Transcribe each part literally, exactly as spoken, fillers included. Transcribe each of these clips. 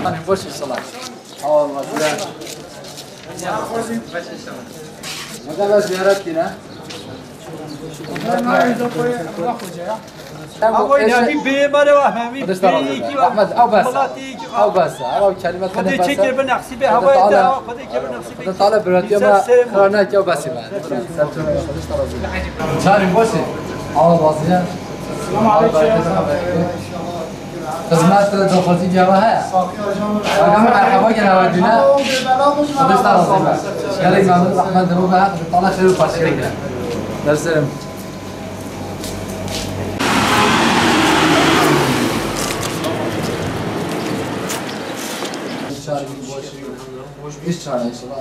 Hanım boş inşallah. Sağ ol, vaziyet. Hocam, ben ziyaret yine. Ama yine bir bey var, var, hem bir Ahmet, ev bes. Ev bes. Ev kelime Xwedê çekir bin nexsîbê hawayê te, Xwedê Teala biratiya me xira neke, ev besî me. Çarî boşî. Awa vaziye. Selamun aleyküm. Xizmet daxwazî gava heye. Agam merhaba gene ve dine. Xwedê te razî be. Gelek memnun, zehmet de bu be. Xwedê Teala xeyr û xweşiyê bide. Derserim. Çarî boşî. Hiç çare inşallah.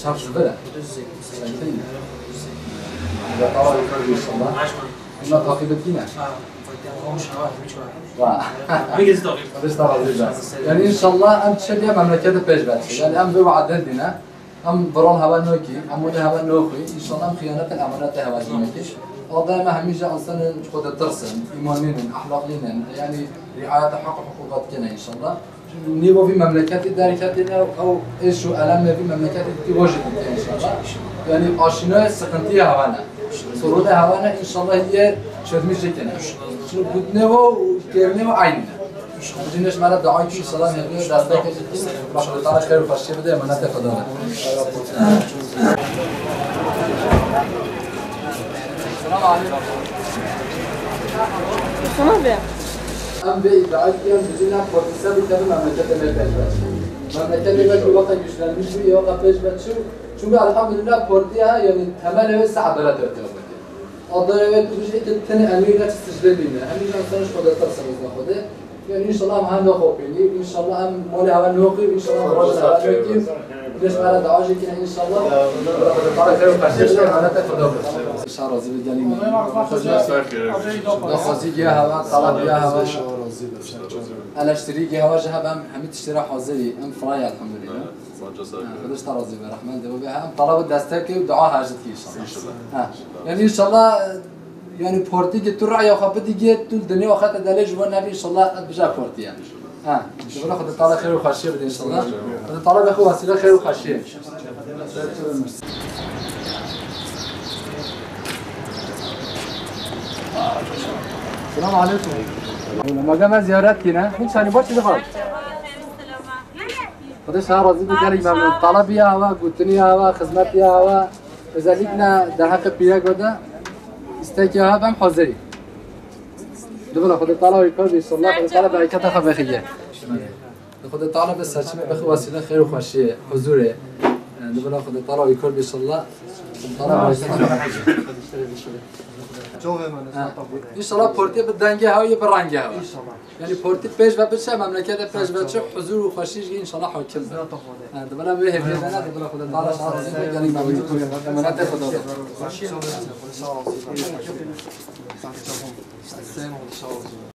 Çarşi bire. Xwedê Teala yukarı inşallah. Bunlar takip ettiğine. Vah. Xwedê te razî be. Yani inşallah em çi diye memlekete pêş ve. Yani em bi vaden dine. Em viran hava nokî, em wene hava noxî. İnşallah em xiyanetin emanete hava nokî. Adaya me hemî ji insanın xwe de tirsin, imanlînin, ahlaqlînin. Yani riayeta hak û hukukat kene inşallah. Nîvo vî memleketî derketî ne, ew êş û elemê vî memleketî dîtî wajî dîtî inşallah. Yani aşînayê sıkıntıya hava ne. Sorunê hava ne, inşallah yê çözmüş jê kene. Şimdi gotine ve kêrine ve aynı ne. Cümle şmara dua ki inşallah ne diyor, destek edin. Bak, Allah Teala xeyr û xweşiyê bide, emanete Xwedê be. Selam aleyküm. Sana be. Em vê îddiayê kirin, bizî ne polîse bi tevî memleketê me pêş ve çû. Memleketê me ki weke güçlenmiş bû, yê weke pêş ve çû. Çünkü elhamdülillah partiya, yani temelê wê se edalet ortaya koydu. Adaya wê tu bijî ki tin emîr ne çi sicdê bîne. Emîr ne sen iş Xwedê, tersen izna Xwedê. Yani inşallah em hem ne xopînî. İnşallah em malê hava noxî, inşallah em rojê hava noxî. Leş mera da ajê kine inşallah. Xwedê Teala xeyr û xweşiyê bide, emanete Xwedê be. Şah razî be, gelî me. Daxwazî giya hava, talab giya hava. Eleştirî giya hava ji hebe em hemî tiştê re hazirî. Em firaya elhamdülillah. Xwedê ji te razî be, rehmet de be. Em talab destek û dua hacet ki inşallah. İnşallah. Ha. Yani inşallah, yani portî ki tu raya xwe bidigê, tu dinya xwe te delê ji bo nebî inşallah, et bija portiye. Ha. Ji bo Xwedê Teala xeyr û xweşiyê bide inşallah. Xwedê Teala be xwe wasîle xeyr û xweşiyê. Selam aleyküm. Magame ziyaret kine. Hiç hani boş bir hal. Xwedê şa razî be, gelek memnun. Talabiya hava, gotiniya hava, xizmetiya hava, özellikle de heqê pîrek ve de îstekê hava em hazirî. Dibila Xwedê Teala wî kar be, inşallah Xwedê Teala bereketa xwe vexiye. Xwedê Teala be seçime bixi wasîle xeyr û xweşiyê, huzurê. Dibila Xwedê Teala wî kar be, inşallah. Xwedê Teala bereketa xwe vexiye. Covê me ne, ha. İnşallah portê bi dengê hawiyê, bi rengê hawa. İnşallah. Yani portî pêş ve biçe, memlekete pêş ve çi, huzur û xweşî jî inşallah hakim be. Zira to Xwedê. Ha, dibila vê hêviyê de ne, dibila Xwedê Teala şa razî be, gelî memnun. Emanete Xwedê be. Sağ ol.